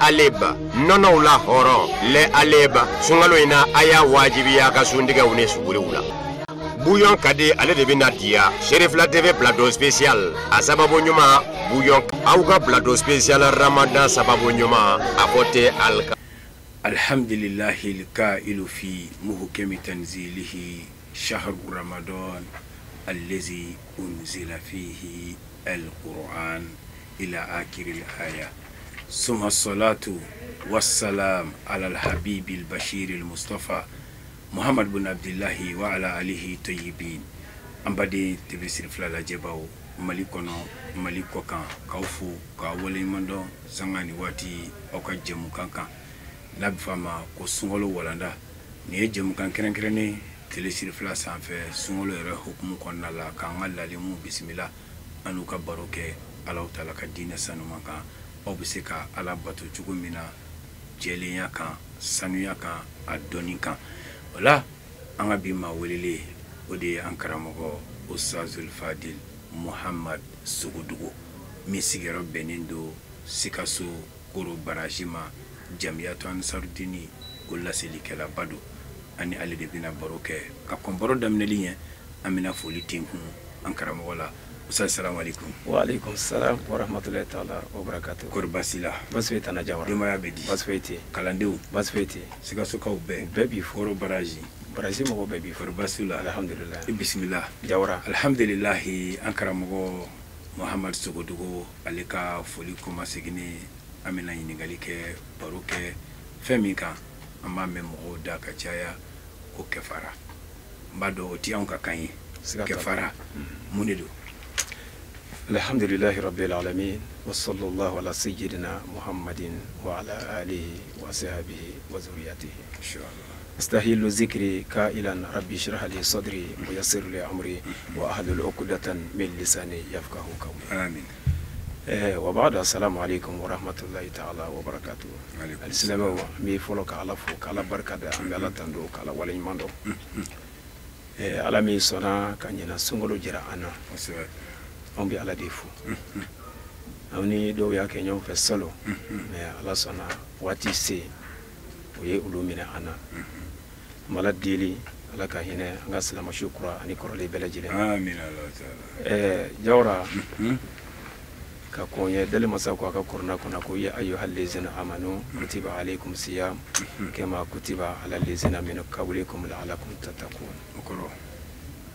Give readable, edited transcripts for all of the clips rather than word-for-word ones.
Aleba nɔnɔw la hɔrɔn lait Aleba sunkalo in na a y'a wajibiya a ka suntigɛw ni suguriw la. Bouillon ka di ale de bɛna diya Serifila TV plateau spécial a sababu ɲuman bouillon aw ka plateau spécial Ramadan sababu ɲuman a fɔ tɛ alika. Alhamdulillahi alkailu fi muhkami tanzilihi shahru ramadan allazi unzila fihi alquran ila akhiril aya summa salatu wassalam ala alhabibi albashir almustafa Muhammad bin Abdullahi wa ala alihi tayyibin. An baden TV Sirifila lajɛbaw Mali kɔnɔ Mali kɔkan k'aw fo k'aw waleɲuman dɔn sanga ni waati aw ka jɛmukan kan n'a bɛ f'a ma ko sunkalo walanda. Nin ye jɛmukan kɛrɛnkɛrɛnnen tele Sirifila sanfɛ sunkalo yɛrɛ hukumu kɔnɔna la k'an ka lalimu bisimila an n'u ka baro kɛ Alahu taala ka diinɛ sanuman kan. Aw bɛ se ka Ala bato cogo min na jɛlenya kan, sanuya kan, a dɔnni kan. O la an ka bi maa welelen o de ye an karamɔgɔ Ustazul Fadil Muhammad Sogodogo min sigiyɔrɔ bɛnnen don Sikaso Koro baraji ma Jamiyatu Ansarudini o laselikɛlaba don. An ni ale de bɛna baro kɛ. Ka kɔn baro daminɛli ɲɛ, an bɛna foli tenkun an karamɔgɔ la. Ustaz, salamu alaikum. Wa alaikum salam wa rahmatullahi ta'ala wa barakatuh. Kɔri baasi la? Baasi foyi t'an na Jawara. Denbaya bɛ di? Baasi foyi tɛ yen. Kalandenw? Baasi foyi tɛ yen. Sikasokaw bɛɛ? Bɛɛ b'i fo. Koro baraji? Baraji mɔgɔw bɛɛ b'i fo. Kɔri baasi la? Alhamdulillah. I bisimila. Jawara. Alhamdulillahi, an karamɔgɔ Muhammad Sogodogo ale ka foli kɔmaseginnen an bɛna ɲininkali kɛ, baro kɛ fɛn min kan an b'a mɛn mɔgɔw da ka caya ko kɛfara. N b'a dɔn o tɛ anw ka kan ye. Kɛfara mun de don? Alhamdulillahi rabbil alamin wa sallallahu ala sayyidina Muhammadin wa ala alihi wa sahbihi wa zuriyatihi. Inshallah. Astahilu zikri kailan rabbi shrah li sadri wa yassir li amri wa ahlul uqdatan min lisani yafqahu qawli. Amin. Wa ba'da, assalamu alaikum wa rahmatullahi ta'ala wa barakatuh. Alisilamɛw, n bɛ fɔlɔ ka Ala fo, ka Ala barika da, an bɛ Ala tando, ka Ala waleɲuman dɔn. Ala min sɔnna ka ɲinan sunkalo jira an na, anw bɛ Ala de fo. Anw ni dɔw y'a kɛ ɲɔgɔn fɛ salon, mais Ala sɔnna waati se o ye olu minɛ an na. An b'Ala deli Ala ka hinɛ an ka silamɛsu kura ani kɔrɔlen bɛɛ lajɛlen. Amina Ala taala. Jawara, ka kɔn ye dali masa ko a ka kurana kɔnɔ ko ya ayyuhal lezina amanu kutiba alaykum siyam kama kutiba ala lezina min qablikum la'allakum tattaqun.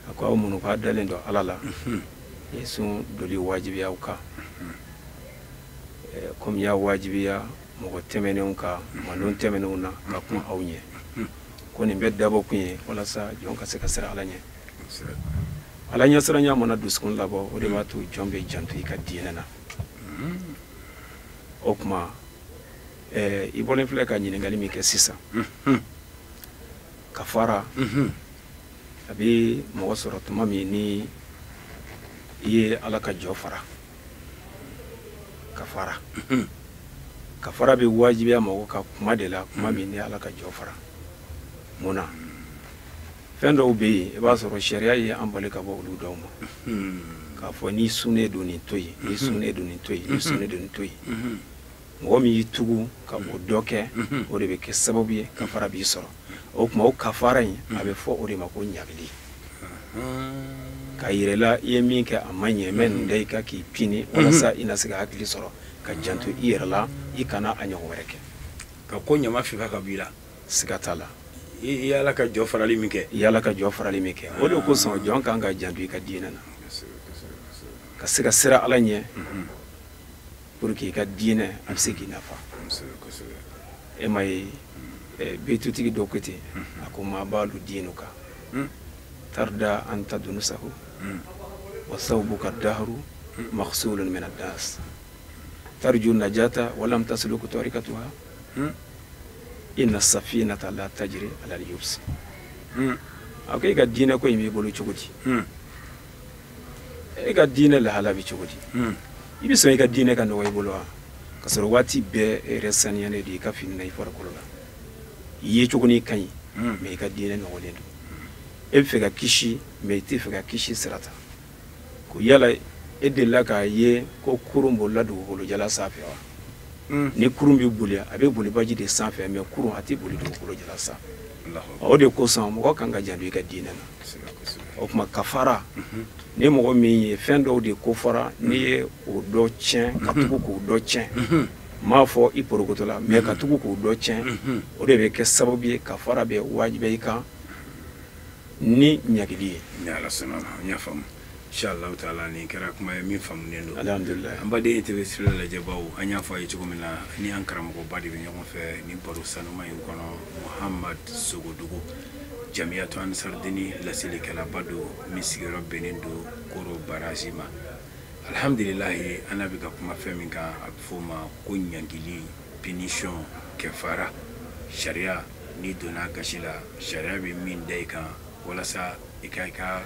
A ko aw minnu k'a dalen don Ala la, ye sun doli wajibiya aw kan komi y'a wajibiya mɔgɔ tɛmɛnenw kan, manden tɛmɛnenw na ka kun aw ɲɛ. Ko nin bɛ dabɔ kun ye walasa jɔn ka se ka siran Ala ɲɛ. Ala ɲɛsiranya mana dusukun labɔ, o de b'a to jɔn bɛ janto i ka diinɛ na. O tuma i bɔlen filɛ ka ɲininkali min kɛ sisan, kafara a bɛ mɔgɔ sɔrɔ tuma min ni i ye Ala ka jɔ fara. Kafara kafara bɛ wajibiya mɔgɔ ka kuma de la, kuma min ni Ala ka jɔ fara. Mun na? Fɛn dɔw bɛ yen i b'a sɔrɔ sariya ye an bali ka bɔ olu dɔw ma, k'a fɔ n'i sunnen don nin to yen, n'i sunnen don nin to yen, n'i sunnen don nin to yen. Mɔgɔ min y'i tugu ka o dɔ kɛ, o de bɛ kɛ sababu ye kafara b'i sɔrɔ. O tuma o kafara in a bɛ fɔ o de ma ko ɲagili, ka yɛrɛ la i ye min kɛ a ma ɲɛ, mɛ nin da i kan k'i pini walasa i na se ka hakili sɔrɔ ka janto i yɛrɛ la, i kana a ɲɔgɔn wɛrɛ kɛ. Ka ko ɲama fifa ka b'i la. Siga t'a la. I y'Ala ka jɔ farali min kɛ. I y'Ala ka jɔ farali min kɛ. O de kosɔn jɔn kan ka janto i ka diinɛ na, ka se ka siran Ala ɲɛ pour que i ka diinɛ a bɛ se k'i nafa. E ma ye betutigi dɔ ko ten, a ko ma baalu diinuka tarda an tadnusahu wa sawbuka dahru maghsulun min ad-das tarju najata wa lam tasluku tariqatuha inna safinata la tajri ala al-yubs. A ko e ka diinɛ ko in b'i bolo cogo di? E ka diinɛ lahala bɛ cogo di? I bɛ sɔn i ka diinɛ ka nɔgɔ i bolo wa? Ka sɔrɔ waati bɛɛ e yɛrɛ saniyalen don i ka fini na i farikolo la, i ye cogo n'i ka ɲi, mais i ka diinɛ nɔgɔlen don. E bɛ fɛ ka kisi, mais i tɛ fɛ ka kisi sira ta. Ko yala e delila k'a ye ko kurun bolila dugukolo jalan sanfɛ wa? Ni kurun bɛ boli, a bɛ boli baji de sanfɛ, mais kurun a tɛ boli dugukolo jalan sanfɛ. O de kosɔn mɔgɔ kan ka janto i ka diinɛ na. O tuma kafara, ni mɔgɔ min ye fɛn dɔw de ko fɔra, n'i ye o dɔ tiɲɛ, ka tugu k'o dɔ tiɲɛ, n m'a fɔ i porokoto la, mais ka tugu k'o dɔ tiɲɛ, o de bɛ kɛ sababu ye kafara bɛ wajibiya i kan ni ɲagili ye. Ni Ala sɔnna ma, n y'a faamu. Inshallah taala, nin kɛra kuma ye min faamunen don. Alhamdulilayi. An baden TV sira lajɛbaw, an y'a fɔ a ye cogo min na, ni an karamɔgɔba de bɛ ɲɔgɔn fɛ nin baro sanuma in kɔnɔ, Muhamad Sogodogo, Jamiyatu Ansardini laselikɛlaba don min sigiyɔrɔ bɛnnen don Koro Baraji ma. Alhamdulilayi, an n'a bɛ ka kuma fɛn min kan, a bɛ f'o ma ko ɲangili, punition, kɛfara. Sariya, n'i donna gasi la, sariya bɛ min da i kan walasa i ka i ka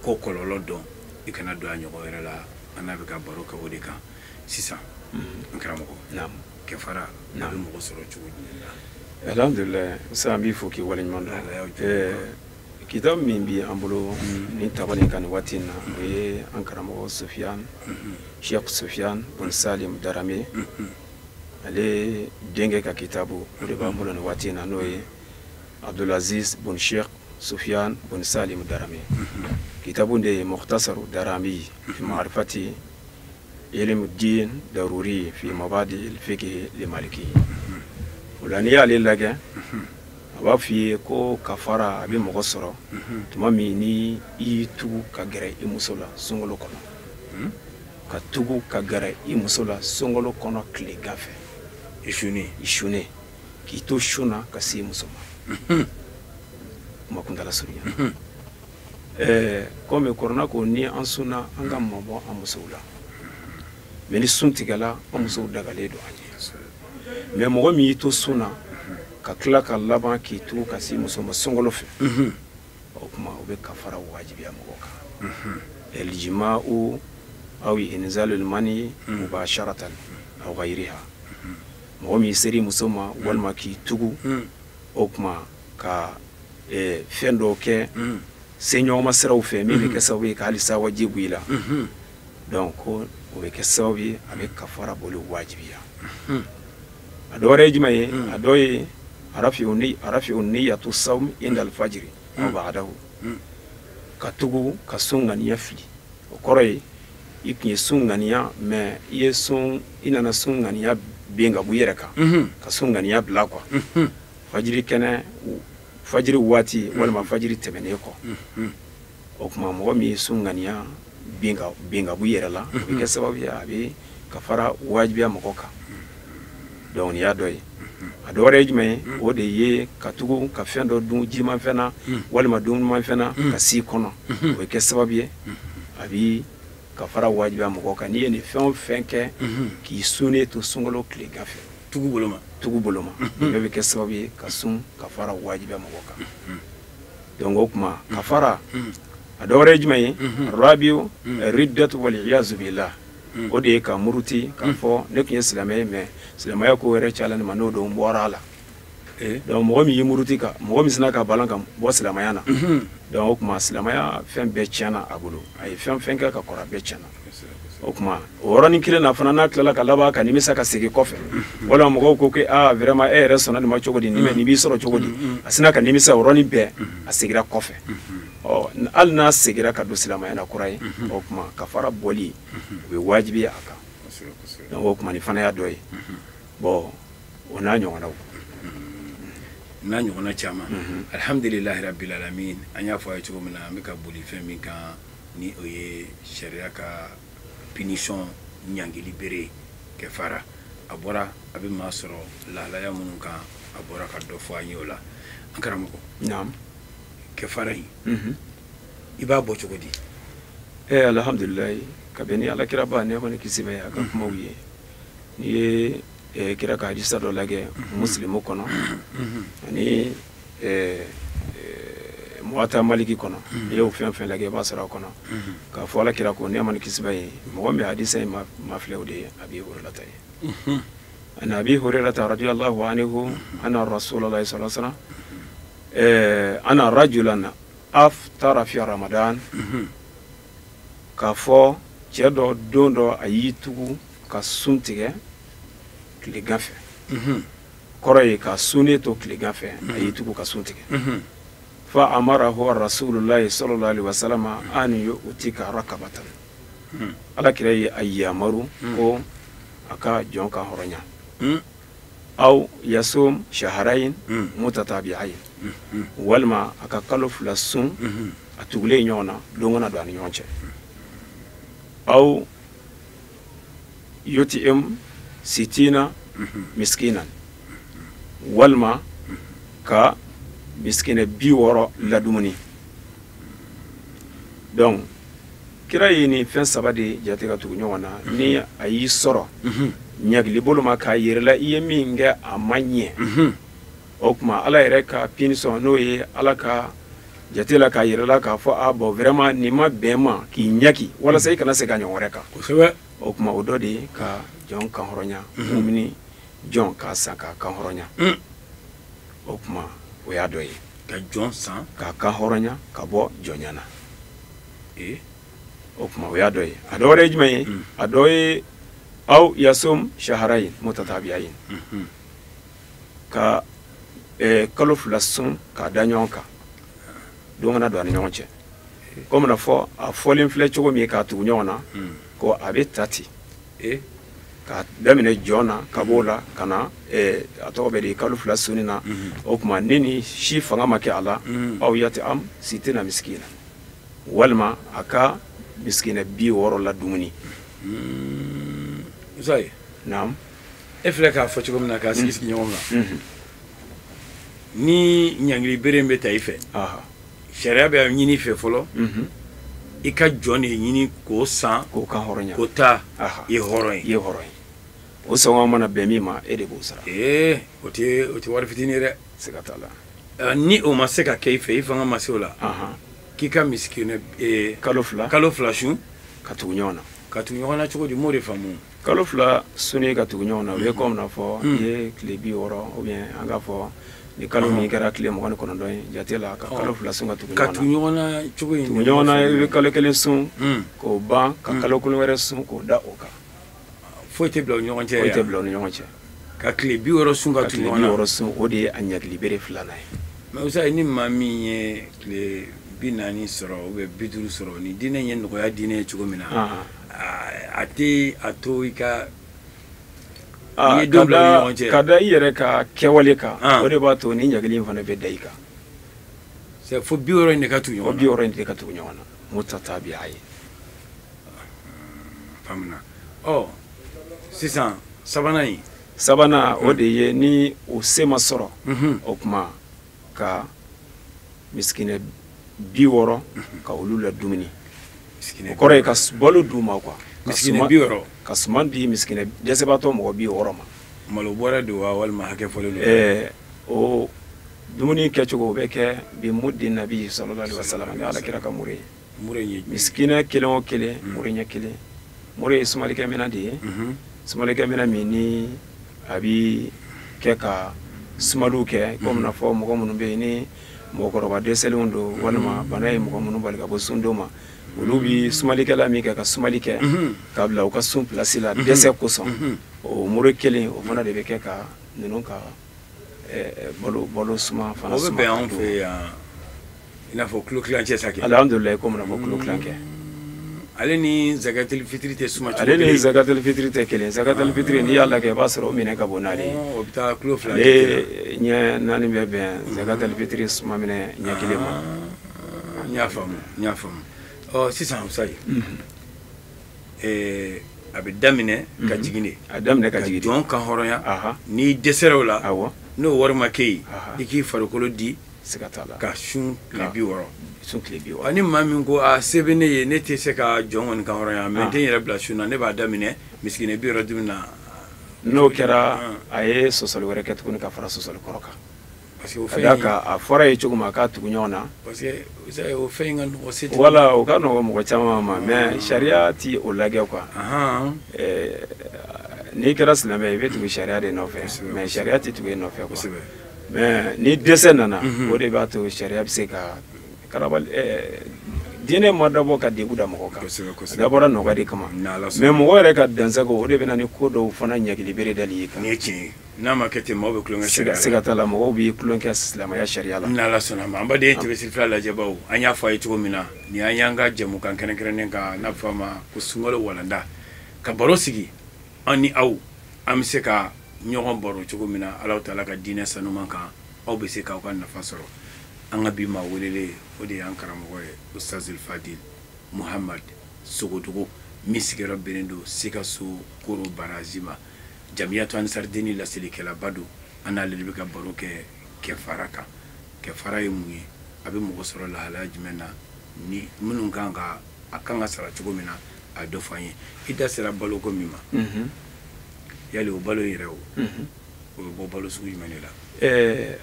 ko kɔlɔlɔ dɔn, i kana don a ɲɔgɔn wɛrɛ la. An n'a bɛ ka baro kɛ o de kan sisan. N karamɔgɔ, kɛfara a bɛ mɔgɔ sɔrɔ cogo jumɛn na? Alhamdulilayi, sa an b'i fo k'i waleɲuman dɔn. Kitabu min bi an bolo ni tabali kan nin waati in na, o ye an karamɔgɔ Sofiane, Cheikh Sofiane Bun Salim Darame, ale denkɛ ka kitabu, o de b'an bolo nin waati in na, n'o ye Abdulaziz Bun Cheikh Sofiane Bun Salim Darame. Kitabu de ye Mukhtasaru Darami fi ma'rifati ilmu din daruri fi mabadi al-fiqh li-Maliki. O la n'i y'ale lajɛ, a b'a f'i ye ko kafara a bɛ mɔgɔ sɔrɔ tuma min ni i y'i tugu ka gɛrɛ i muso la sunkalo kɔnɔ, ka tugu ka gɛrɛ i muso la sunkalo kɔnɔ tilegan fɛ, i sunnen, i sunnen, k'i to sun na ka se i muso ma. Kuma kuntala surunya. Komi kɔrɔna ko ni an sunna, an ka mabɔ an musow la, mais ni sun tigɛla, an musow dagalen don an ye. Mais mɔgɔ min y'i to sun na ka tila ka laban k'i tugu ka se muso ma sunkalo fɛ, o tuma o bɛ kafara wajibiya mɔgɔ kan. Aljima'u aw inzalul mani mubasharatan aw ghayriha. Mɔgɔ min seri muso ma walima k'i tugu, o tuma ka fɛn dɔw kɛ seɲɔgɔnma siraw fɛ min bɛ kɛ sababu ye ka hali sa wajibu i la, donc ko o bɛ kɛ sababu ye a bɛ kafara boli wajibiya. A dɔ wɛrɛ ye jumɛn ye? A dɔ ye rafi'u niyatu sawm inda al-fajri aw ba'dahu, ka tugu ka sun ŋaniya fili. O kɔrɔ ye i tun ye sun ŋaniya, mais i ye sun, i nana sun ŋaniya ben ka bɔ i yɛrɛ kan, ka sun ŋaniya bila quoi, fajiri kɛnɛ, fajiri waati walima fajiri tɛmɛnen kɔ. O tuma mɔgɔ min ye sun ŋaniya ben ka bɔ i yɛrɛ la, o bɛ kɛ sababu ye a bɛ kafara wajibiya mɔgɔ kan. Donc nin y'a dɔ ye. A dɔ wɛrɛ ye jumɛn ye? O de ye ka tugu ka fɛn dɔ dun jimafɛn na walima dumunimafɛn na ka s'i kɔnɔ, o bɛ kɛ sababu ye a bɛ kafara wajibiya mɔgɔ kan. N'i ye nin fɛn o fɛn kɛ k'i sunnen to sunkalo tilegan fɛ, tugu bolo ma, tugu bolo ma, nin bɛɛ bɛ kɛ sababu ye ka sun kafara wajibiya mɔgɔ kan. Donc o tuma kafara a dɔ wɛrɛ ye jumɛn ye? Rabiu riddatu wal iyazu billah, o de ye ka muruti k'a fɔ ne tun ye silamɛ ye, mais silamɛya ko wɛrɛ cayala ne ma, n'o don n bɔra a la. Donc mɔgɔ min y'i muruti ka mɔgɔ min sina ka balan ka bɔ silamɛya na, donc o tuma silamɛya fɛn bɛɛ tiɲɛna a bolo, a ye fɛn fɛn kɛ ka kɔrɔ, a bɛɛ tiɲɛna. O tuma o yɔrɔnin kelen na fana, n'a tilala ka laban ka nimisa ka segin kɔfɛ, walima mɔgɔw ko ko aa vraiment e yɛrɛ sɔnna nin ma cogo di, nin b'i sɔrɔ cogo di, a sina ka nimisa o yɔrɔnin bɛɛ, a seginna kɔfɛ. Ɔ hali n'a seginna ka don silamɛya na kura ye, o tuma kafara bɔli o bɛ wajibiya a kan. Donc o tuma nin fana y'a dɔ ye. Bon o n'a ɲɔgɔnnaw, n'a ɲɔgɔnna caman. Alhamdulilahi rabbil alamin. An y'a fɔ a ye cogo min na, an bɛ ka boli fɛn min kan ni o ye sariya ka punition, ɲangili bere, kɛfara. A bɔra a bɛ maa sɔrɔ lahalaya minnu kan, a bɔra ka dɔ fɔ an ye o la. An karamɔgɔ, naam, kɛfara in i b'a bɔ cogo di? Alhamdulilayi, kabini ala kiraba nɛɛma ni kisi bɛ a ka kumaw ye, n'i ye kira ka hadisa dɔ lajɛ musilimu kɔnɔ ani Muwata Maliki kɔnɔ, n'i y'o fɛn fɛn lajɛ i b'a sɔrɔ a kɔnɔ k'a fɔ ala kira ko nɛɛma ni kisi bɛ ye, mɔgɔ min hadisa in ma filɛ o de ye Abi Hurayrata ye. An Abi Hurayrata radiyallahu anhu anna Rasulullahi sallallahu alaihi wasallam anna rajulan aftara fi Ramadan, k'a fɔ cɛ dɔ don dɔ a y'i tugu ka sun tigɛ tilegan fɛ. Kɔrɔ ye ka sunne to tilegan fɛ, a y'i tugu ka sun tigɛ. Fa amarahu rasulullahi sallallahu alaihi wasallam an yu'tika rakabatan. Ala kira ye a yamaru ko a ka jɔn kan hɔrɔnya. Aw yasum shahrayn mutatabi'ayn, walima a ka kalo 2 sun a tugulen ɲɔgɔn na, don kana don a ni ɲɔgɔn cɛ. Aw yuti'im sitina miskinan, walima ka miskine 60 ladumuni. Donc kira ye nin fɛn 3 de jate ka tugu ɲɔgɔn na. Ni a y'i sɔrɔ ɲagili bolo ma k'a yɛrɛ la i ye min kɛ a ma ɲɛ, o tuma ala yɛrɛ ka punition, n'o ye ala ka jate la k'a yɛrɛ la k'a fɔ a bon vraiment nin ma bɛn ma, k'i ɲaki walasa i kana se ka ɲɔgɔn wɛrɛ kan. Kosɛbɛ. O tuma o dɔ de ye ka jɔn kan hɔrɔnya, mumini jɔn k'a san k'a kan hɔrɔnya. O tuma o y'a dɔ ye, ka jɔn san k'a kan hɔrɔnya ka bɔ jɔnya na. O tuma o y'a dɔ ye. A dɔ wɛrɛ ye jumɛn ye? A dɔ ye aw yasum shahrayn mutatabi'ayn, ka kalo 2 sun k'a da ɲɔgɔn kan, don kana don a ni ɲɔgɔn cɛ. Komi na fɔ a fɔlen filɛ cogo min k'a tugu ɲɔgɔn na, ko a bɛ ta ten k'a daminɛ jɔn na ka b'o la ka na a tɔgɔ bɛ di kalo 2 sunni na. O tuma ni si fanga ma kɛ a la, aw yati am sitina miskina, walima a ka miskina 60 la dumuni. Usayi. Naam. E filɛ k'a fɔ cogo min na k'a sigi sigi ɲɔgɔn kan, ni ɲangili bere bɛ ta i fɛ, sariya bɛ ɲini i fɛ fɔlɔ, i ka jɔn de ɲini k'o san, k'o kan hɔrɔnya, k'o ta i hɔrɔn ye. I ye hɔrɔn ye. O sɔngɔ mana bɛn min ma, e de b'o sara. O tɛ wari fitinin ye dɛ. Siga t'a la. Ni o ma se ka kɛ i fɛ, i fanga ma se o la, k'i ka misikina kalo 2 kalo 2 sun ka tugu ɲɔgɔn na. Ka tugu ɲɔgɔn na cogo di? M'o de faamu. Kalo 2 sunni ka tugu ɲɔgɔn na, o ye komi n'a fɔ i ye tile 60 ou bien an k'a fɔ ni kalo min kɛra tile 29 ye jate la, ka kalo 2 sun ka tugu ɲɔgɔn na. Ka tugu ɲɔgɔn na cogo in? Tugu ɲɔgɔn na, i bɛ kalo 1 sun k'o ban, ka kalo 1 wɛrɛ sun k'o da o kan. Foyi tɛ bila u ni ɲɔgɔn cɛ. Foyi tɛ bila u ni ɲɔgɔn cɛ. Ka tile 60 sun ka tugu ɲɔgɔn na. Ka tile 60 sun, o de ye a ɲagili bere 2nan ye. Mais Usayi, ni maa min ye tile 40 sɔrɔ ou bien 50 sɔrɔ, ni diinɛ ye nɔgɔya diinɛ ye cogo min na, a tɛ a to i ka ka da i yɛrɛ ka kɛwale kan, o de b'a to ni ɲagili in fana bɛ da i kan. C'est fo 60 in de ka tugu ɲɔgɔn na. Fo 60 in de ka tugu ɲɔgɔn na, mutatabi'a ye. Faamuna. Ɔ sisan sabanan in. Sabanan o de ye ni o se ma sɔrɔ, o tuma ka misikina 60 ka olu la dumuni. O kɔrɔ ye ka balo d'u ma quoi. Misikina 60. Ka suman di misikina dɛsɛbaatɔ mɔgɔ 60 ma. Malo bɔrɛ don wa walima hakɛ fɔlen don? O dumuni kɛcogo o bɛ kɛ bi mudi nabi sallallahu alaihi wasallam, ni ala kira ka mure ye. Mure ye misikina 1 o 1, mure ɲɛ 1. Mure ye sumalikɛminɛn de ye. Sumalikɛminɛn min ni a bi kɛ ka sumaliw kɛ, komi n'a fɔ mɔgɔ minnu bɛ yen ni mɔgɔkɔrɔba dɛsɛlenw don, walima bana ye mɔgɔ minnu bali ka bɔ sundon ma, olu bi sumalikɛla min kɛ ka sumali kɛ k'a bila u ka sun pilasi la dɛsɛ kosɔn, o mure 1 o fana de bɛ kɛ ka ninnu ka balo suma fana suma. O bɛ bɛn anw fɛ yan i n'a fɔ kilo kilancɛ sa kɛ. Alhamdulilayi, komi n'a fɔ kilo kilancɛ. Ale ni zakatul fitiri tɛ suma cogo kelen. Ale ni zakatul fitiri tɛ kelen. Zakatul fitiri n'i y'a lajɛ i b'a sɔrɔ o minɛ ka bon n'ale ye. O bɛ taa kilo 2. Ale ɲɛ 4 bɛ bɛn zakatul fitiri suma minɛ ɲɛ 1 ma. N y'a faamu, n y'a faamu. Ɔ sisan Usayi, a bɛ daminɛ ka jigin de. A daminɛ ka jigin. Ka jɔn kan hɔrɔnya. N'i dɛsɛra o la, awɔ, n'o wari ma kɛ yen, i k'i farikolo di. Siga t'a la. Ka sun tile 60. Sun tile 60. Ni maa min ko a se bɛ ne ye, ne tɛ se ka jɔn kɔni kan hɔrɔnya, mais n tɛ n yɛrɛ bila sun na, ne b'a daminɛ misikina 60 dumuni na. N'o kɛra, a ye sɔsɔli wɛrɛ kɛ tuguni ka fara sɔsɔli kɔrɔ kan. Parce que o fɛn in, ka a fɔra ye cogo min a k'a tugu ɲɔgɔn na. Parce que o fɛn in ka nɔgɔ se. Wala o ka nɔgɔ mɔgɔ caman ma, mais sariya ti o lajɛ quoi. N'i kɛra silamɛ i bɛ tugu sariya de nɔfɛ, mais sariya ti tugu e nɔfɛ quoi. Mais ni dɛsɛ nana, o de b'a to sariya bɛ se ka karabali Diinɛ ma dabɔ ka degun da mɔgɔ kan, a dabɔra nɔgɔya de kama. Mais mɔgɔ yɛrɛ ka dansago, o de bɛ na ni ko dɔw fana ɲagili bere dali ye kan. Nin ye tiɲɛ ye. N'a ma kɛ ten, maaw bɛ tulonkɛ sariya la. Siga t'a la, mɔgɔw b'i tulonkɛ silamɛya sariya la. N'Ala sɔnna ma, an baden TV Sirifila lajɛbaw, an y'a fɔ a ye cogo min na, nin y'an y'an ka jɛmukan kɛrɛnkɛrɛnnen kan n'a bɛ fɔ a ma ko sunkalo walanda, ka baro sigi an ni aw, an bɛ se ka ɲɔgɔn baro cogo min na Alahu taala ka diinɛ sanuman kan, aw bɛ se k'aw ka nafa sɔrɔ. An ka bi maa welelen, o de y'an karamɔgɔ ye, Ustazul Fadil Muhamad Sogodogo, min sigiyɔrɔ bɛnnen don Sikaso Koro Baraji ma. Jamiyatu Ansaridini laselikɛlaba don. An n'ale de bɛ ka baro kɛ kɛfara kan. Kɛfara ye mun ye? A bɛ mɔgɔ sɔrɔ lahalaya jumɛn na? Ni minnu kan ka a kan ka sara cogo min na, a ye dɔ fɔ an ye. I da sera baloko min ma, yali o balo yɛrɛ, o bɛ bɔ balo sugu jumɛn de la?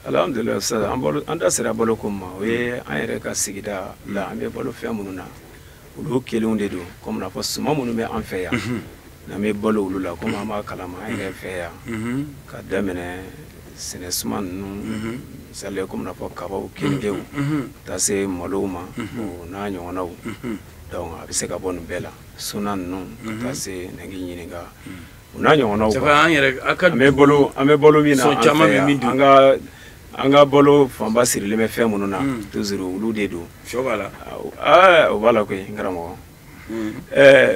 Alhamdulilayi, an da sera baloko ma, o ye an yɛrɛ ka sigida la, an bɛ balo fɛn minnu na, olu kelenw de don. Komi n'a fɔ suman minnu bɛ an fɛ yan, n'an bɛ balo olu la, komi an b'a kalama an yɛrɛ fɛ yan, ka daminɛ sɛnɛ suman ninnu, misali komi n'a fɔ kabaw, keningew, ka taa se malow ma, o n'a ɲɔgɔnnaw. Donc a bɛ se ka bɔ nin bɛɛ la, suna ninnu, ka taa se nɛgɛ ɲininka, o n'a ɲɔgɔnnaw. An bɛ balo min na an fɛ yan, an ka balo fanba sirilen bɛ fɛn minnu na, toujours olu de don. Sɔ b'a la. O b'a la koyi, n karamɔgɔ.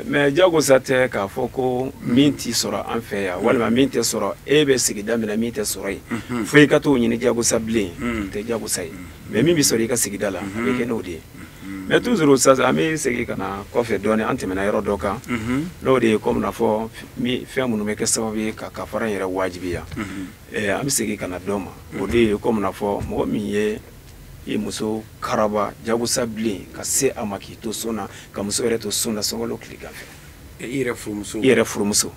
Mais jagosa tɛ k'a fɔ ko min t'i sɔrɔ an fɛ yan, walima min tɛ sɔrɔ e bɛ sigida min na, min tɛ sɔrɔ yen, fo i ka t'o ɲini jagosa bilen, o tɛ jagosa ye. Mais min bɛ sɔrɔ i ka sigida la, a bɛ kɛ n'o de ye. Mais toujours sisan, an bɛ segin ka na kɔfɛ dɔɔnin, an tɛmɛna yɔrɔ dɔ kan, n'o de ye komi n'a fɔ fɛn minnu bɛ kɛ sababu ye ka kafara yɛrɛ wajibiya. An bɛ segin ka na dɔ ma, o de ye komi n'a fɔ mɔgɔ min ye i muso karaba jagosa bilen ka se a ma k'i to so na, ka muso yɛrɛ to so na sunkalo tilegan fɛ. I yɛrɛ furumuso. I yɛrɛ furumuso.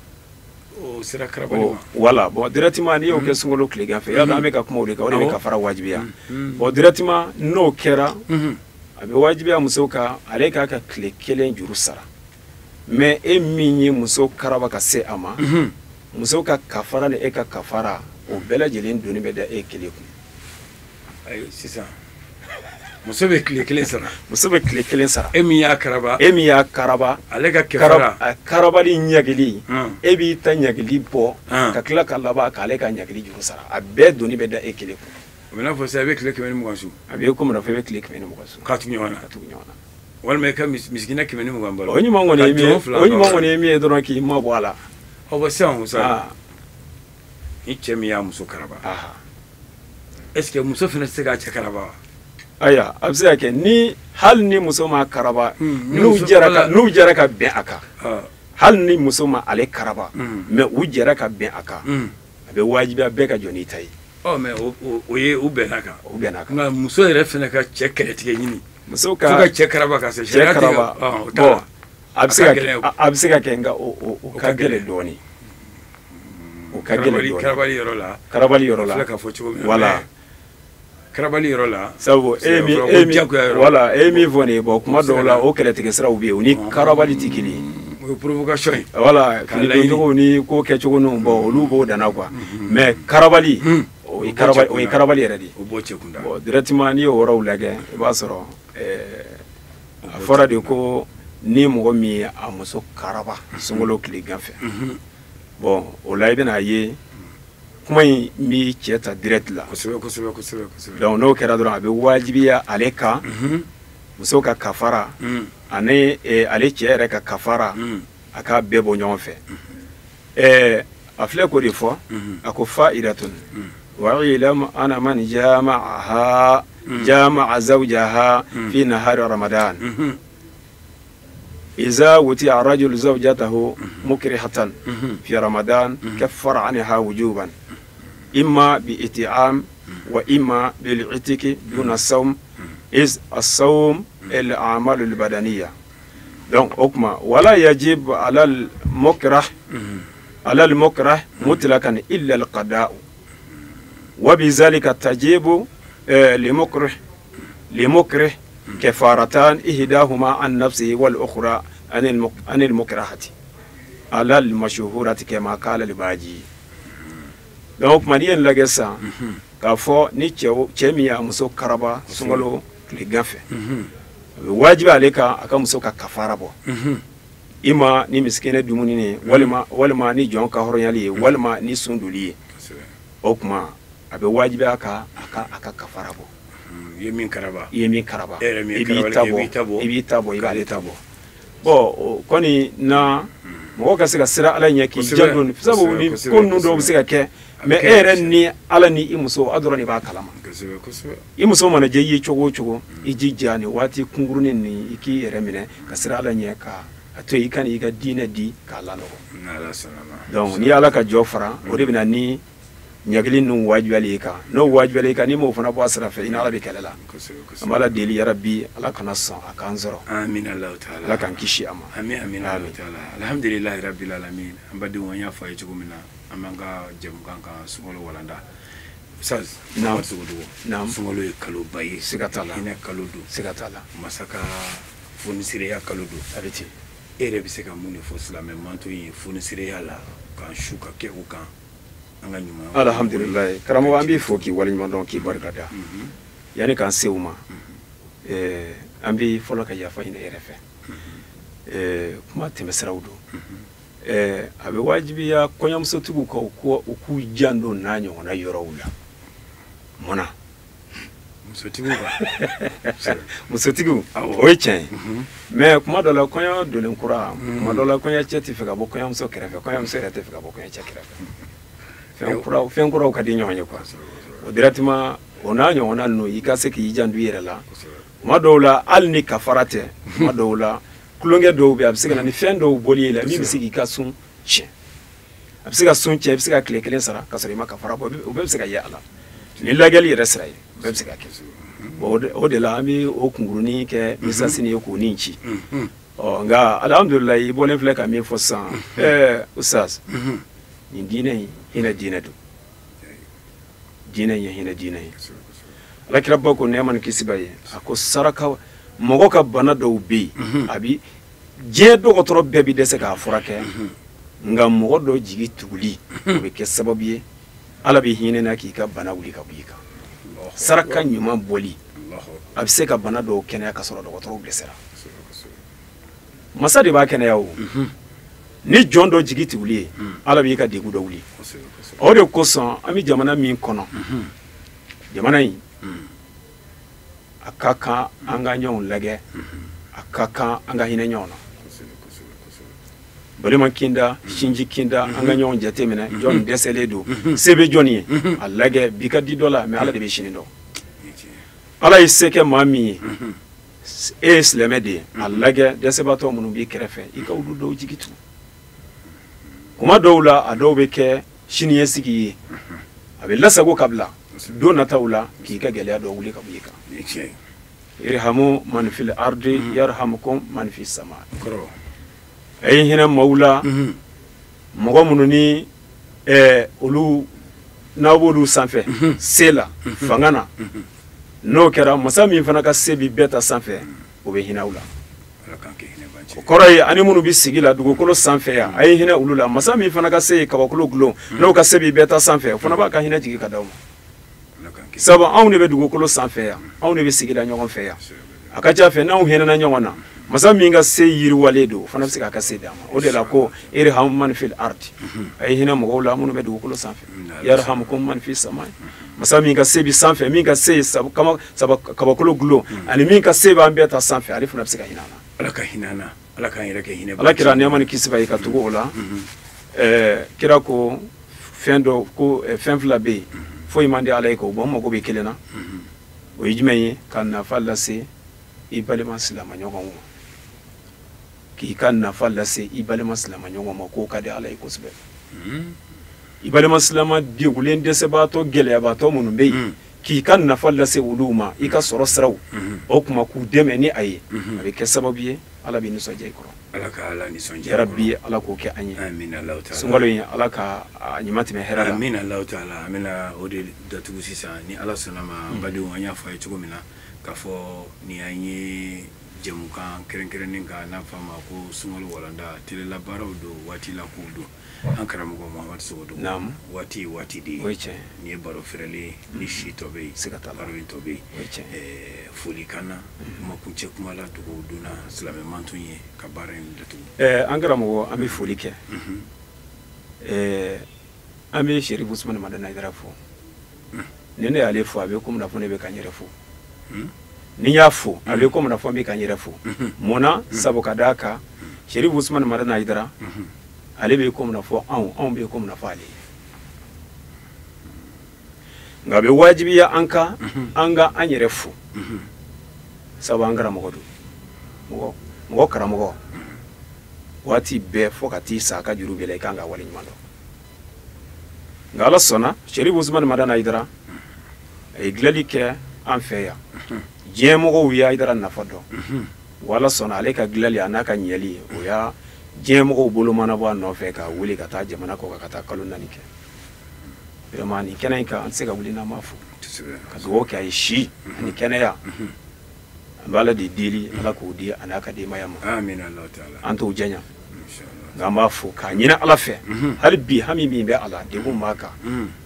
O sera karabali ma. Voilà, bon, directement n'i y'o kɛ sunkalo tilegan fɛ, y'a dɔn an bɛ ka kuma o de kan, o de bɛ kafara wajibiya. Bon, directement n'o kɛra, a bɛ wajibiya muso kan, ale k'a ka tile kelen juru sara. Mais e min ye muso karaba ka se a ma, muso ka kafara ni e ka kafara, o bɛɛ lajɛlen doni bɛ da e kelen kun. Ayi, sisan muso bɛ tile kelen sara. Muso bɛ tile kelen sara. E min y'a karaba. E min y'a karaba. Ale ka kɛfara. Karabali ɲagili. E b'i ta ɲagili bɔ. Ka tila ka laban k'ale ka ɲagili juru sara. A bɛɛ doni bɛ da e kelen kun. O bɛ n'a fɔ sisan i bɛ tile 120 sun. A bɛ komi n'a fɔ i bɛ tile 120 sun. K'a tugu ɲɔgɔn na. Ka tugu ɲɔgɔn na. Walima i ka misikina 120 balo. O ɲuman kɔni ye min ye, o ɲuman kɔni ye min ye dɔrɔn k'i mabɔ a la. Ɔ bɔn sisan Musa, ni cɛ min y'a muso karaba, est ce que muso fana tɛ se k'a cɛ karaba wa? Ayiwa, a bɛ se ka kɛ ni hali ni muso ma karaba, n'u jɛra ka bɛn a kan, hali ni muso ma ale karaba, mais u jɛra ka bɛn a kan, a bɛ wajibiya bɛɛ ka jɔ n'i ta ye. Ɔ mais o ye u bɛnna kan. U bɛnna kan. Nka muso yɛrɛ fana ka cɛ kɛlɛtigɛ ɲini. Muso ka fo ka cɛ karaba ka se. Cɛ karaba, bon, a bɛ se ka kɛ, a bɛ se ka kɛ, nka o ka gɛlɛn dɔɔnin. O ka gɛlɛn dɔɔnin. Karabali yɔrɔ la. Karabali yɔrɔ la. Filɛ ka fɔ cogo min na. Voilà. Karabali yɔrɔ la. Sabu e min voilà, e min fɔ nin ye, bon, kuma dɔw la o kɛlɛtigɛ siraw bɛ yen, o ni karabali tɛ kelen ye. O ye provocation ye. Voilà, fini doncogo ni ko kɛcogo ninnu, bon, olu b'o danna quoi. Mais karabali, o ye karabali yɛrɛ de ye. O b'o cɛ kunda. Bon, directement n'i y'o yɔrɔw lajɛ, i b'a sɔrɔ a fɔra de ko ni mɔgɔ min ye a muso karaba sunkalo tilegan fɛ, bon, o la i bɛna ye kuma in b'i cɛ ta direct la. Kosɛbɛ kosɛbɛ kosɛbɛ kosɛbɛ. Donc n'o kɛra dɔrɔn, a bɛ wajibiya ale kan, muso ka kafara ani ale cɛ yɛrɛ ka kafara, a k'a bɛɛ bɔ ɲɔgɔn fɛ. A filɛ k'o de fɔ, a ko fa'idatun wa ilam ana man jama'aha jama'a zawjaha fi nahari ramadan إذا وطئ الرجل زوجته مكرهة في رمضان كفر عنها وجوبا إما بإطعام وإما بالعتق دون الصوم إذ الصوم الأعمال البدنية. Donc o ولا يجب على المكره مطلقا إلا القضاء، وبذلك تجب لمكره كفارتان، إحداهما عن نفسه والأخرى عن المكرهة على المشهورة كما قال الباجي. Donc kuma n'i ye nin lajɛ sisan, k'a fɔ ni cɛ min y'a muso karaba sunkalo tilegan fɛ, A bɛ wajibi ale kan a ka muso ka kafara bɔ, i ma ni misikinɛ dumuni ye, walima ni jɔn ka hɔrɔnyali ye, walima ni sun doli ye. O tuma a bɛ wajibi a kan a ka kafara bɔ. I ye min karaba, i ye min karaba, i b'i ta bɔ, i b'i ta bɔ, i b'ale ta bɔ. Bon, o kɔni na mɔgɔ ka se ka siran Ala ɲɛ k'i janto, sabu ni ko ninnu dɔw bɛ se ka kɛ, mais e yɛrɛ ni Ala ni i muso aw dɔrɔn de b'a kalama. I muso mana diya i ye cogo o cogo, i jija nin waati kunkurunin nin i k'i yɛrɛ minɛ ka siran Ala ɲɛ, ka a to i ka n'i ka diinɛ di k'a lanɔgɔ. Donc n'i y'Ala ka jɔ fara, o de bɛ na ni ɲagili ninnu wajibiyali i kan. N'o wajibiyali i kan, n'i m'o fana bɔ a sira fɛ, i ni Ala bɛ kɛlɛ la. An b'Ala deli yarabi, Ala kana sɔn a k'an sɔrɔ. Ala k'an kisi a ma. Amin amin taala. Alhamdulilahi rabbil alamin. An badenw, an y'a fɔ a ye cogo min na, an b'an ka jɛmukan kan sunkalo walanda. Ustaz, sunkalo ye kaloba ye. Siga t'a la. Hinɛ kalo don. Siga t'a la. Masa ka fonisireya kalo don. A bɛ ten. E yɛrɛ bɛ se ka mun de fɔ silamɛ manto ye fonisireya la, k'an su ka kɛ o kan, an ka ɲuman? Alhamdulilayi, karamɔgɔ, an b'i fo k'i waleɲuman dɔn, k'i barika da. Yanni k'an se o ma, an bɛ fɔlɔ ka yafa ɲini e yɛrɛ fɛ. Kuma tɛmɛsiraw don. A bɛ wajibiya kɔɲɔmusotigiw ka u k'u janto n'a ɲɔgɔnna yɔrɔw la. Mun na? Musotigiw kan. Musotigiw, o ye tiɲɛ ye. Mais kuma dɔ la, kɔɲɔ donnen kura, kuma dɔ la kɔɲɔcɛ tɛ fɛ ka bɔ kɔɲɔmuso kɛrɛfɛ, kɔɲɔmuso yɛrɛ tɛ fɛ ka bɔ kɔɲɔcɛ kɛrɛfɛ. Fɛn kuraw ka di ɲɔgɔn ye quoi. O directement o n'a ɲɔgɔnna ninnu, i ka se k'i janto i yɛrɛ la. Kuma dɔw la, hali ni kafara tɛ, kuma dɔw la tulonkɛ dɔw bɛ yen, a bɛ se ka na ni fɛn dɔw bɔli ye la min bɛ se k'i ka sun tiɲɛ. A bɛ se ka sun tiɲɛ, i bɛ se ka tile kelen sara ka sɔrɔ i ma kafara bɔ, o bɛɛ bɛ se ka ye a la. Ni lajɛli yɛrɛ sira ye, o bɛɛ bɛ se ka kɛ. Bon, o de la an bɛ o kunkurunin kɛ misasini ye k'o nin ci. Ɔ nka alhamdulilayi, i bɔlen filɛ ka min fɔ sisan, Ustaz, nin diinɛ in hinɛ diinɛ don. Diinɛ in ye hinɛ diinɛ ye. Alakiraba ko nɛɛma ni kisi b'a ye, a ko saraka mɔgɔ ka bana dɔw bɛ yen, a bi diɲɛ dɔgɔtɔrɔ bɛɛ bi dɛsɛ k'a furakɛ, nka mɔgɔ dɔ jigi tuguli o bɛ kɛ sababu ye Ala bɛ hinɛ na k'i ka bana wuli ka bɔ i kan. Saraka ɲuman bɔli a bɛ se ka bana dɔw kɛnɛya ka sɔrɔ dɔgɔtɔrɔw dɛsɛra. Masa de b'a kɛnɛya o. Ni jɔn dɔ jigi tuguli ye, Ala b'i ka degun dɔ wuli. O de kosɔn an bɛ jamana min kɔnɔ, jamana in a ka kan an ka ɲɔgɔn lajɛ, a ka kan an ka hinɛ ɲɔgɔn na. Balima kinda, sinji kinda, an ka ɲɔgɔn jate minɛ, jɔn dɛsɛlen don, se bɛ jɔn ye, a lajɛ bi ka di dɔ la, mais Ala de bɛ sini dɔn. Ala ye se kɛ maa min ye, e ye silamɛ de ye, a lajɛ dɛsɛbaatɔ minnu b'i kɛrɛfɛ, i ka olu dɔw jigi tugu. Kuma dɔw la, a dɔw bɛ kɛ siniɲɛsigi ye, a bɛ lasago ka bila don nataw la k'i ka gɛlɛya dɔ wuli ka bɔ i kan. Irhamu man fil ardi yarhamukum man fis sama. A ye hinɛ maaw la, mɔgɔ minnu ni olu n'aw b'olu sanfɛ se la, fanga na, n'o kɛra masa min fana ka se bi bɛɛ ta sanfɛ, o bɛ hinɛ aw la. O kɔrɔ ye ani minnu bɛ sigi la dugukolo sanfɛ yan, a ye hinɛ olu la. Masa min fana ka se ye kabakolo gulon, n'o ka se bi bɛɛ ta sanfɛ, o fana b'a ka hinɛ jigin ka d'aw ma. Sabu anw de bɛ dugukolo sanfɛ yan, anw de bɛ sigi la ɲɔgɔn fɛ yan. A ka ca fɛ n'anw hinɛna ɲɔgɔn na, masa min ka se yiriwalen don, o fana bɛ se k'a ka se d'a ma. O de la ko irhamu man fil ardi, a ye hinɛ mɔgɔw la minnu bɛ dugukolo sanfɛ. Yarhamukum man fis sama. Masa min ka se bi sanfɛ, min ka se ye kabakolo gulon, ani min ka se b'an bɛɛ ta sanfɛ, ale fana bɛ se ka hinɛ an na. Ala ka hinɛ an na, Ala k'an yɛrɛ kɛ hinɛ. Ala kira nɛɛma ni kisi b'a ye ka tugu o la. Kira ko fɛn dɔ ko fɛn fila bɛ yen, foyi man di Ala ye k'o bɔ, n mago bɛ kelen na. O ye jumɛn ye? Ka nafa lase i balima silamɛɲɔgɔnw ma. K'i ka nafa lase i balima silamɛɲɔgɔn ma, k'o ka di Ala ye kosɛbɛ. I balima silama degulen, dɛsɛbaatɔ, gɛlɛyabaatɔ minnu bɛ yen, k'i ka nafa lase olu ma, i ka sɔrɔ siraw, o tuma k'u dɛmɛ ni a ye, a bɛ kɛ sababu ye Ala bɛ nisɔndiya i kɔrɔ. Ala ka Ala nisɔndiya. Yarabi, Ala k'o kɛ an ye. Amin Alahu taala. Sunkalo in, Ala ka a ɲuman tɛmɛ hɛrɛ la. Amin Alahu taala. An bɛna o de datugu sisan ni Ala sɔnna ma. An badenw, an y'a fɔ a ye cogo min na k'a fɔ nin y'an ye jɛmukan kɛrɛnkɛrɛnnen kan n'a fɔ a ma ko sunkalo walanda, telelabaaraw don, waati la kow don. An karamɔgɔ Muhamadu Sogodogo, Naamu. Waati ye waati de ye. O ye tiɲɛ. Nin ye baro fɛrɛlen, ni si tɔ bɛ yen, Siga t'a la. Baro in tɔ bɛ yen. O ye tiɲɛ. Folikan na, kuma kuncɛ kuma la, dugawu donna silamɛ mantun ye ka baara in datugu. An karamɔgɔ, an bɛ foli kɛ. An bɛ Serifu Usumani Madani Hayidara fo. Ni ne y'ale fo, a bɛ komi n'a fɔ ne bɛ ka n yɛrɛ fo. Ni n y'a fo, a bɛ komi n'a fɔ n bɛ ka n yɛrɛ fo. Mun na? Sabu ka d'a kan, Serifu Usumani Madani Hayidara, ale bɛ komi n'a fɔ anw bɛ komi n'a fɔ ale ye. Nka a bɛ wajibiya an kan, an ka an yɛrɛ fo, sabu an karamɔgɔ don. Mɔgɔ mɔgɔ karamɔgɔ, waati bɛɛ fo ka t'i sa, a ka juru b'i la, i kan ka waleɲuman dɔn. Nka Ala sɔnna, Serifu Usumani Madani Hayidara, a ye dilanli kɛ an fɛ yan, diɲɛ mɔgɔw ye Hayidara nafa dɔn. Wa Ala sɔnna, ale ka dilanli a n'a ka ɲɛli, o y'a diɲɛ mɔgɔw bolo mana bɔ a nɔfɛ ka wuli ka taa jamana kɔ kan, ka taa kalo 4 kɛ. Vraiment, nin kɛnɛ in kan, an tɛ se ka wuli n'an m'a fo, ka dugawu kɛ a ye, si ani kɛnɛya. An bɛ Ala de deli, Ala k'o di a n'a ka denbaya ma. Amin, Allah taala. An t'o janya. Inshallah. Nka an b'a fo k'a ɲini Ala fɛ hali bi, hami min bɛ a la, degun b'a kan,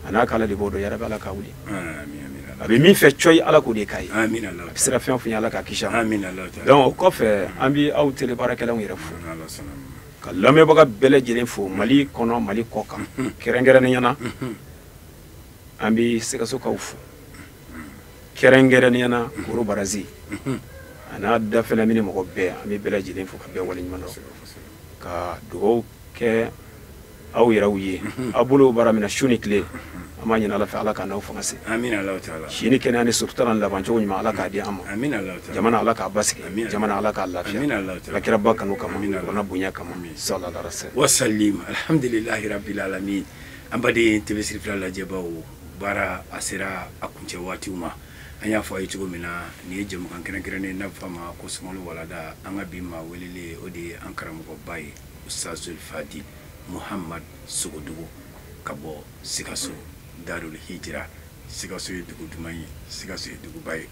a n'a ka Ala de b'o dɔn. Yarabi, Ala k'a wuli. Amin, amin. A bɛ min fɛ cɔyi, Ala k'o de k'a ye. Amin, Allah. A bɛ sira fɛn o fɛn ye, Ala k'a kisi a ma. Amin, Allah taala. Donc o kɔfɛ, an bɛ aw télé baarakɛlaw yɛrɛ fo, Ala sɔnna ma. ka lamɛnbaga bɛɛ lajɛlen fo, Mali kɔnɔ, Mali kɔ kan. Kɛrɛnkɛrɛnnenya na, an bɛ Sikasokaw fo, kɛrɛnkɛrɛnnenya na Koro Barazi a n'a dafɛla mini mɔgɔ bɛɛ. An bɛ bɛɛ lajɛlen fo ka bɛɛ waleɲuman dɔn, ka dugawu kɛ aw yɛrɛw ye. Aw bolo baara min na su ni tile, an b'a ɲini Ala fɛ, Ala k'a n'aw fanga se. Amin, Allah taala. Si ni kɛnɛya ni sutura ni labancogo ɲuman, Ala k'a di an ma. Amin, Allah taala. Jamana, Ala k'a basigi. Amin. Jamana, Ala k'a lafiya. Amin, Allah taala. Ala kiraba kanu kama, Amin, Allah. Kuranɛ bonya kama. Amin. Sallallahu alaihi wasallam. Wasalim, alhamdulillahi rabbil alamin. An baden TV Sirifila lajɛbaw, baara a sera a kuncɛ waatiw ma. An y'a fɔ a ye cogo min na, nin ye jɛmukan kɛrɛnkɛrɛnnen, n'a bɛ fɔ a ma ko sunkalo walada. An ka bi maa welelen, o de ye an karamɔgɔba ye, Ustazul Fadil Muhammad Sogodogo, ka bɔ Sikaso, Darul Hijira. Sikaso ye dugu duman ye, Sikaso ye duguba ye.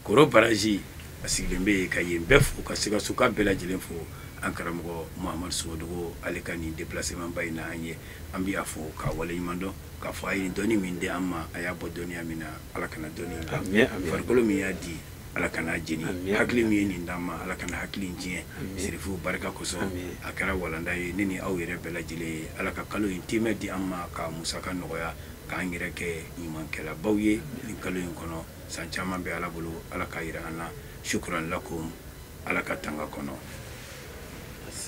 Koro Baraji, a sigilen bɛ yen, ka yen bɛɛ fo, ka Sikasoka bɛɛ lajɛlen fo. An karamɔgɔ Muhammad Sogodogo, ale ka nin déplacement ba in na an ye, an bɛ a fo k'a waleɲuman dɔn, k'a fɔ a ye nin dɔnni min di an ma, a y'a bɔ dɔnniya min na, Ala kana dɔnni in ban. Amin, amin. Farikolo min y'a di, Ala kana jeni. Amin. Hakili min ye nin d'an ma, Ala kana hakili in tiɲɛ. Amin. Serifu barika kosɔn. Amin. A kɛra walanda ye ne ni aw yɛrɛ bɛɛ lajɛlen ye. Ala ka kalo in timɛ di an ma, ka musaka nɔgɔya, k'an yɛrɛ kɛ ɲumankɛlabaw ye nin kalo in kɔnɔ. San caman bɛ Ala bolo, Ala k'a yira an na. Shukran lakum. Ala ka tanga kɔnɔ.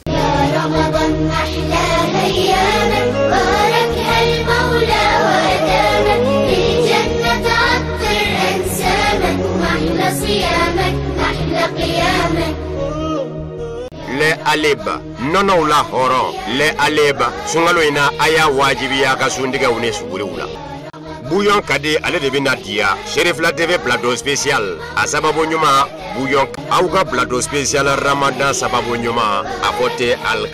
يا رمضان أحلى أيامك، باركها المولى وأدامك، بالجنة عطر أنسامك، وأحلى صيامك أحلى قيامك. Lait Aleba, nɔnɔw la hɔrɔn. Lait Aleba, sunkalo in na, a y'a wajibiya ka suntigɛw ni suguriw la. Bouillon ka di, ale de bɛ na diya Serifila TV plateau spécial a sababu ɲuman. Bouillon, aw ka plateau spécial Ramadan sababu ɲuman, a fɔ tɛ al.